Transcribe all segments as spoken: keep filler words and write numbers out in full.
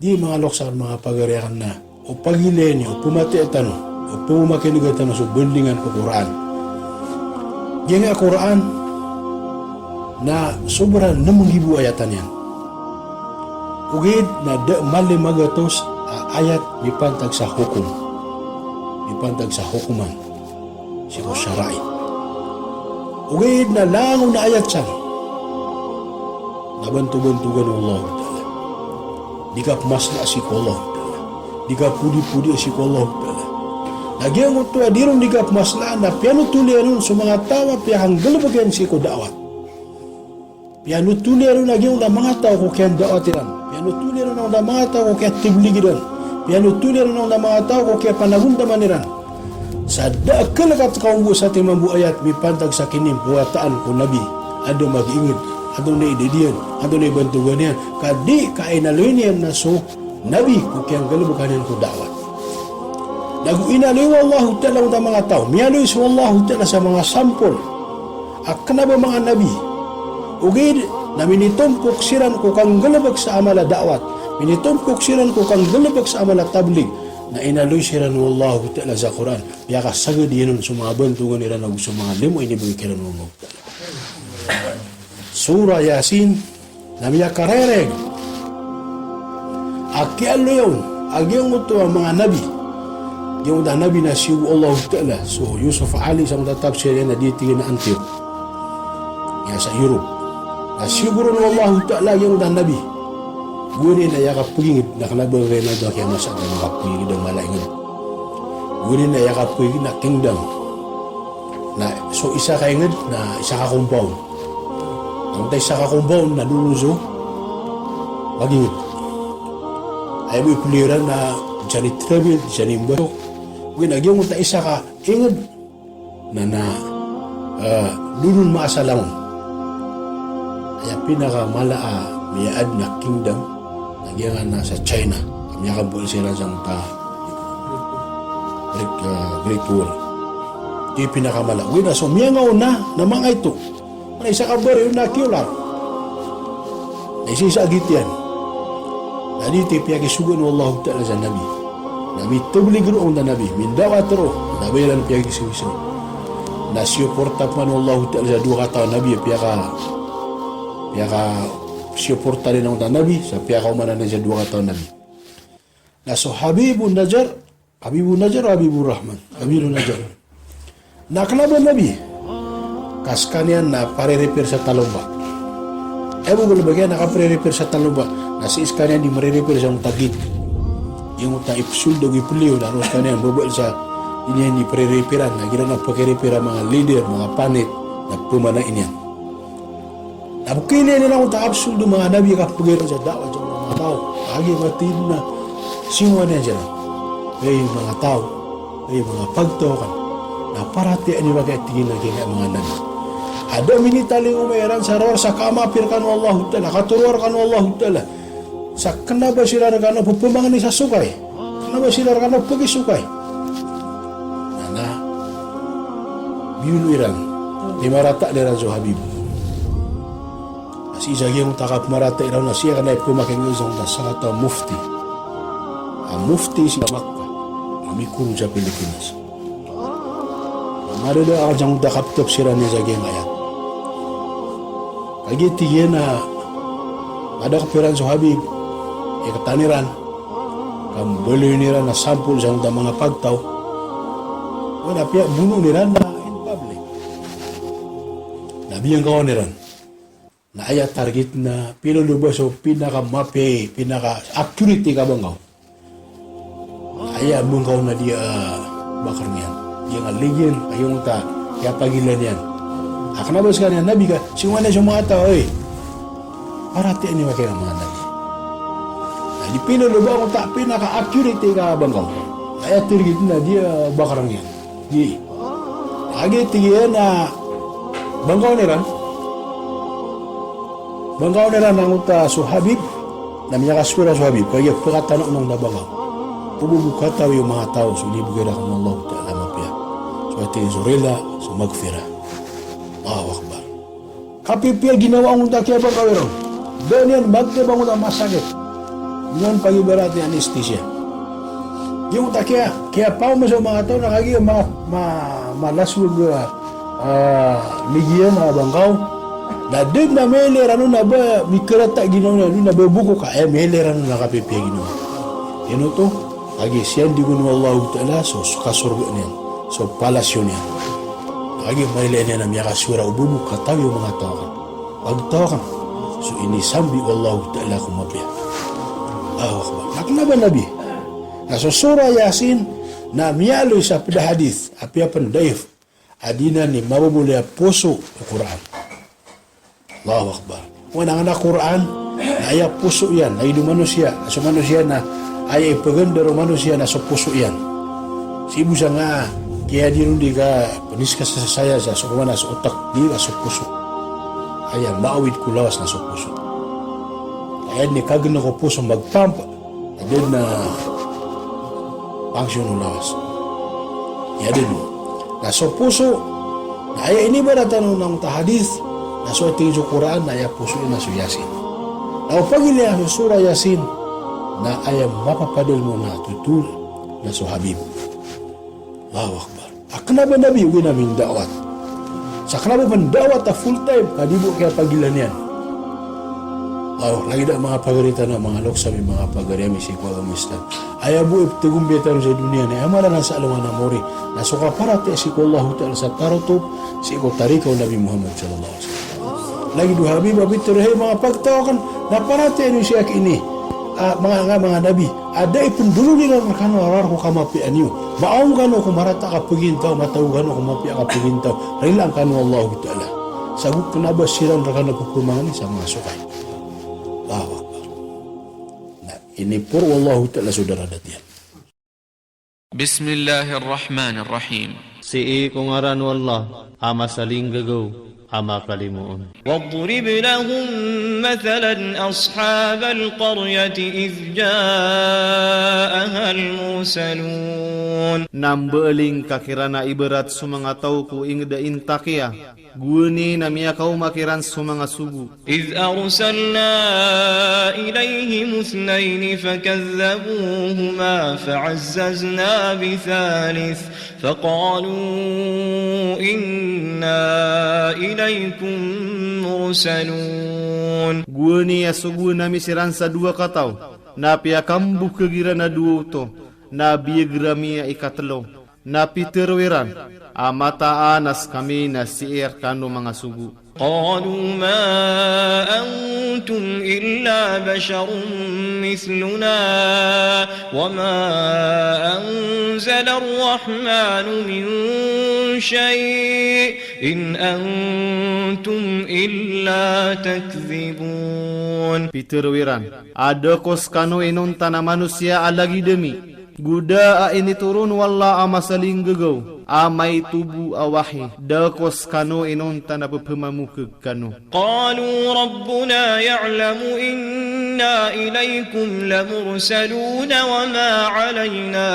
Di manga loks akn, manga pagari akn, na o pagilaya niyo, o pmatiya tano, o pmakin'ga tano so bandingan ko Qur'an. Giyangkai a Qur'an na sobra nem nggibo ayatan iyan. Ogaid na da a mala i magatos a ayat mipantag sa hokom. Mipantag sa hokoman sii ko shara'i. Ogaid na langon a ayat san na bantobantogan o Allahu Ta'ala. Di kapmasla sii ko Allahu Ta'ala. Di kapodipodi sii ko Allahu Ta'ala. Na giyangkoto a di ron di kapmasla na piyanothol iyan on so manga taw a piyakanggalbk iyan sii ko da'wat. Piyanothol iran on a giyangkoto a manga taw ko kiyanda'wat iran. Piyanothol iran on a manga taw ko kiyatablig iran. Piyanothol iran on a manga taw ko kiyapanagondaman iran. Sa da a kalkat ka ombo sa timan bo ayat mipantag sa kinimpowataan ko Nabi. Adn a magiingd, antonaa i dadiyan, antonaa i bantogan iyan. Ka di ka inaloy niyan na so Nabi ko kiyanggalbka niyan ko da'wat. Nago inaloy o Allahu Ta'ala oto a manga taw. Miyaloy so Allahu Ta'ala sa manga sampol a kna ba manga nabi. Ogaid na minitompok siran ko kanggalbk sa amal a da'wat. Minitompok siran ko kanggalbk sa amal a tablig. Na inaloy siran o Allahu Ta'ala sa Qur'an. Piyakasagad iyan on so manga bantogan iran ago so manga limo a inibgay kiran o Allahu Ta'ala. Surah Yasin, na miyakarereg a kiyaaloya on a giyangkoto a manga nabi. Giyangkoto a nabi na siyogo o Allahu Ta'ala so Yusuf Ali sa giyangkoto a tafsir iyan a di tig iyan a Antioch. Iya sa Europe. Na siyogo ron o Allahu Ta'ala a giyangkoto a nabi. Gowani na aya kapagingd na kna ba giyangkoto a kiyamasa a manga kapagingd a mala a ingd. Gowani na aya kapagingd na kingdom. Na so isa ka ingd na isa ka compound. Antaa isa ka compound na doron so magingd. Aya bo i pliran na di siran i travel, di siran i mbasok. Ogaid na giyangkoto a isa ka ingd na, na, eh, doron maasa langon. Aya pinakamala a miyaadn a kingdom na giyangkanan a sa China. Miyakambola siran sa giyangkoto a Great, eh, Great Wall. Ito i pinakamala. Ogaid na so miyangaona na manga ito. Na isa ka bariyo na kiyolar. Na isa-isa a gitiyan. Na di ito i piyakisogoan o Allahu Ta'ala sa nabi. Na mitablig roo a nabi, minda'wat roo, na ba iran piyakisogoan. Na siyoporta pman o Allahu Ta'ala sa dowa kataw a nabi, piyaka, piyakasiyoporta iran a nabi, sa piyakaomanan iran sa dowa kataw a nabi. Na so Habibun Najjar, Habibun Najjar, Habibur Rahman, Habibun Najjar. Na kna ba nabi, ka skaniyan na pare-repair sa talomba. Aya bo galbk iyan na kapare-repair sa talomba. Na sii skaniyan di mare-repair sa giyangkoto a gate. Giyangkoto a ipsold ago ipliyo na roo skaniyan babaan sa iniyan di pare-repairan. Na giyanan a pake-repair a manga leader, manga panit, na pmana iniyan. Na bo kiniyan iran oto a kapsold o manga nabi a kapagari sa da'wat sa manga taw. Kagiya katii na singowa niyan siran. Hay manga taw, hay manga pagtaw akn. Na paratiyaya niyo ba, tig iyan, a giyangkai a manga nabi a da a minitalingoma iran sa rowar sa kamapir rkano o Allahu Ta'ala, katoroa rkano o Allahu Ta'ala. Sa kna ba siran rkano pphmangni sa sokay. Kna ba siran rkano pkisokay. Na, na biyaloy iran, pimarataan iran so Habib. Na sii sa giyangkoto a kapmarata iran na sii kna ipmakin'ga sa giyangkoto a sakataw a mufti. A mufti sii Makkah a mikoron sa Pilipinas. Madada a giyangkoto a kaptafsiran iyan sa giyangkai a ayat. Kagiya tig iyan a madakp iran so Habib, iktan iran, kambaloyn iran a sampol sa giyangkoto a manga pagtaw. Oway na piyabonoon iran na in public. Na biyangkawan iran. Na aya target na piloloba so pinakamapiya i, pinaka-accurate i kabangkaw. Aya bangkaw na di a bakar niyan. Giyangkai a legend, giyangkoto a kiyapagilaya niyan. A kna ba skaniyan a nabi ka, singowa niyan so manga taw, oy. Paratiyaya niyo ba giyangkai a manga nabi. Na di piloloba angkoto a pinaka-accurate i kabangkaw. Aya target na di a bakar niyan. Di. Kagiya tig iyan a bangkawan iran. Bangkawan iran angkoto a so Habib, na miyakaswira so Habib, kagiya pkatana o manga bangkaw. O bo bo katawi o manga taw so inibgay rakn o Allahu Ta'ala a mapiya. So aya tig iyan so rida, so maghfirah. Allahu Akbar. Kapipiya ginawa angkoto a kiyabangkawi ron. Da niyan magdabang angkoto a masakit. Niyan pagibarat iyan anesthesia. Giyangkoto a kiya, kiyapaoma so manga taw na kagiya ma, ma, malasog a, ah, migiyan a bangkaw. Na da dn a mailay rano na ba mikarata ginawa niyan, na ba boko ka, eh, mailay rano na kapipiya ginawa. Ino oto, kagiya siyandigon o Allahu Ta'ala so, so kasorga niyan, so palasyo niyan. Kagiya mailay niyan a miyakasora o boko, katawi o manga taw akn. Pagtaw akn so inisambi o Allahu Ta'ala ko mapiya. Allahu Akbar. Na kna ba Nabi na so Surah Yasin na miyaaloy sa pd a hadith, apiya pn daif, a di niyan mababaloy a poso o Qur'an. Allahu Akbar. Oway, na angkana Qur'an na aya poso iyan, na ino manosiya, so manosiya na aya ipaganda ron o manosiya na so poso iyan. Sii bo sa nga kiyadi ron di ka pniskas sa saya sa so, mana so otak, di ka so poso. Aya maawid ko lawas na so poso. Aya dn i kagnk o poso magpamp, a da dn a function o lawas. Aya dn. Na so poso, na aya inibarat tano na angkoto a hadith, na so tig iyan so Qur'an, na aya poso iyan na so Yasin. Na o pagilaya so Surah Yasin, na aya mapapadalm on na totol na so Habib. Allahu Akbar. A kna ba Nabi, ogaid na minda'wat. Sa kna ba pn da'wat a full time, ka di bo kiyapagilaya niyan. Aw, lagid a manga pagari tano, manga loks ami, manga pagari ami sii ko agama Islam. Aya bo i ptgombiya tano sa doniya na aya mala na sa alongan a mori na so kaparatiyaya sii ko Allahu Ta'ala sa tarotop sii ko tarika o Nabi Muhammad sallallahu alaihi wasallam. Lagid o Habib a pitharo, hay manga pagtaw akn, na paratiyaya niyo sii aki ini a manga, nga manga nabi a da i pndolog iran rkano a rowar ko kamapiya niyo. Maong kano ko marata a kapagintaw, matago kano ko mapiya a kapagintaw. Rilaan kano o Allahu Ta'ala. Sa go kna ba siran rkano pphmangni sa manga sokay. Allahu Akbar. Na iniporo o Allahu Ta'ala so daradat iyan. Bismillahir Rahmanir Rahim. Sii ko ngaran o Allah a Masalinggagaw a Makalimoon. واضرب لهم مثلا أصحاب القرية إذ جاءها المرسلون. Na mbaaling ka kiran a ibarat so manga taw ko ingd a intakiya, gowani na miyakaoma kiran so manga sogo. إذ أرسلنا إليهم اثنين فكذبوهما فعززنا بثالث فقالوا إنا إليكم مرسلون. Gowani a sogoan ami siran sa dowa kataw, na piyakambokag iran a dowa oto, na biyagr ami a ikatlo. Na pitharo iran a mataan a skami na sii rkano manga sogo. قالوا ما أنتم إلا بشر مثلنا وما أنزل الرحمن من شيء إن أنتم إلا تكذبون. Pitharo iran a da ko skano inonta na manosiya a lagid ami, go da a initoron o Allah a Masalinggagaw a maito bo a wahi. Da ko skano inonta na pphmamokag kano. قالوا ربنا يعلم إنا إليكم لمرسلون وما علينا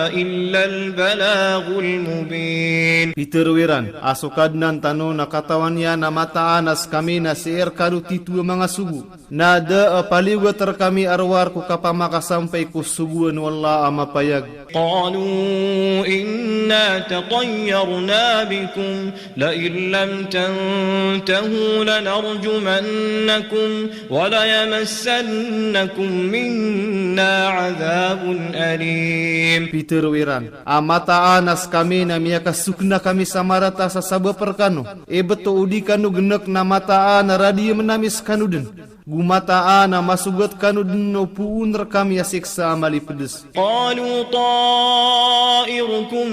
إلا البلاغ المبين. Pitharo iran a so Kadnan tano na katawan iyan a mataan a skami na sii rkano titho a manga sogo. Na da a paliyogat rkami a rowar ko kapamakasampay ko sogoan o Allah a mapayag. قالوا إنا تطيرنا بكم لئن لم تنتهوا لنرجمنكم وليمسنكم منا عذاب أليم. Pitharo iran a mataan a skami na miyakasokna kami sa marata sa sabap rkano. Ibt o di kano gnk na mataan a radiyamn ami skano dn. Go mataan a masogat kano dn o poon rkami a siksa a malipds. قالوا طائركم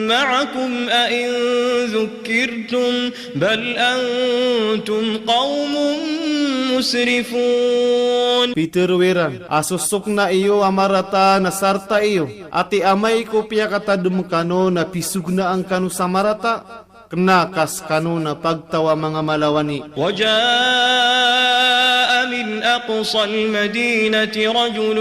معكم أئن ذكرتم بل أنتم قوم مسرفون. Pitharo iran a so sokna iyo a marata na sarta iyo, ati amay ko piyakatadm kano na pisoknaan kano sa marata. Kna ka skano na pagtaw a manga malawani. وجاء من أقصى المدينة رجل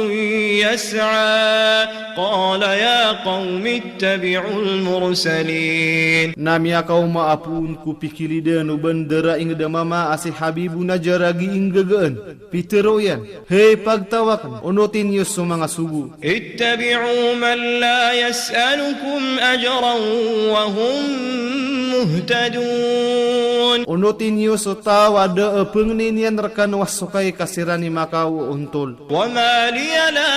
يسعى قال يا قوم اتبعوا المرسلين. Na miyakaoma a poon ko pikilidan o bandara inged a mama a si Habibu Najjar a gii nggagaan. Pitero iyan, hay pagtaw aken, onotin iyo so manga sogo. اتبعوا من لا يسألكم أجرا وهم مهتدون. Onotin iyo so taw a da a pengnin iyan reken o asokay ka siran i makaoontol. وما لي لا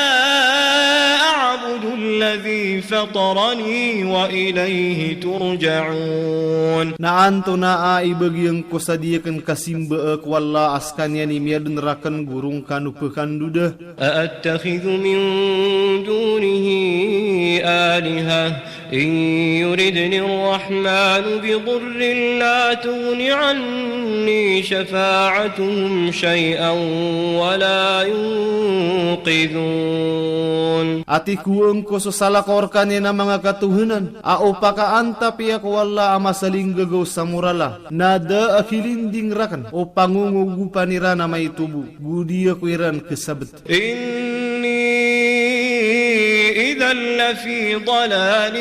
أعبد الذي فطرني وإليه ترجعون. Na antonaa i bagian ko sa di aken kasimba ko Allah a sekaniyan i miyaden raken go rongkan o pekandoda. أأتخذ من دونه آلهة إن يردن الرحمن بضر لا تغن عني شفاعتهم شيئا ولا ينقذون. A tikowa ngko so salakaw rekaniyan a manga katohanan a o pakaantap iyan ko Allah a masalinggagaw sa morala, na da a kilinding raken o pangongogopan iran a maito bo, go di ako iran kesabet. إني إذا لفي ضلال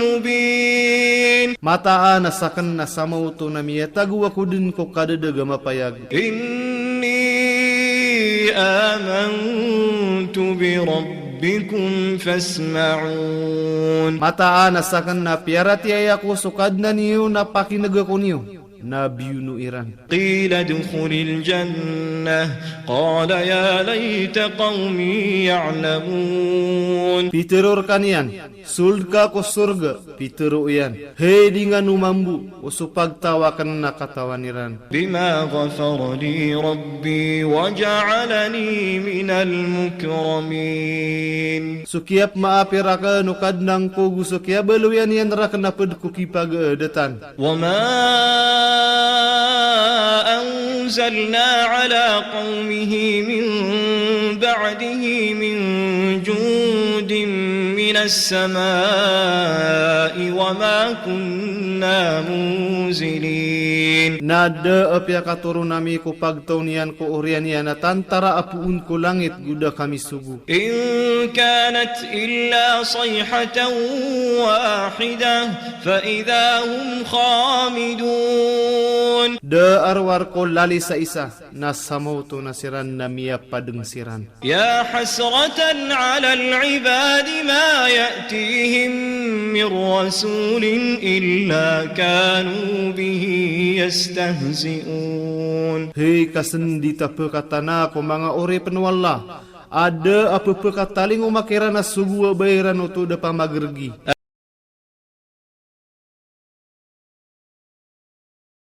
مبين. Mataan a saken na samaoto na miyatago ako den ko kadadag a mapayag. إني آمنت بربكم فاسمعون. Mataan a saken na piyaratiyaya ako so Kadnan iyo na pakinega ako niyo. Na biyono iran. قيل ادخل الجنة قال يا ليت قومي يعلمون. Pitero rekaniyan, sold ka ko sorga. Pitero iyan, hay di ngano mambo o so pagtaw aken na katawan iran. بما غفر لي ربي وجعلني من المكرمين. So kiyapmaap raken o Kadnan ko go so kiyabaloyan iyan raken a ped ko kipagaadatan. وما أنزلنا على قومه من بعده من جند من السماء وما كنا منزلين. Na da a piyakatoron ami ko pagtaw niyan ko oriyan iyan a tantara a poon ko langit go da kami sogo. إن كانت إلا صيحة واحدة فإذا هم خامدون. Da a rowar ko lalis a isa, na samaoto na siran na miyapadeng siran. يا حسرة على العباد ما يأتيهم من رسول إلا كانوا به يستهزئون. Hay kasendit a pekatana ko manga oripen o Allah a da a pepekatalingoma kiran a sogo a ba iran oto da pamageregi.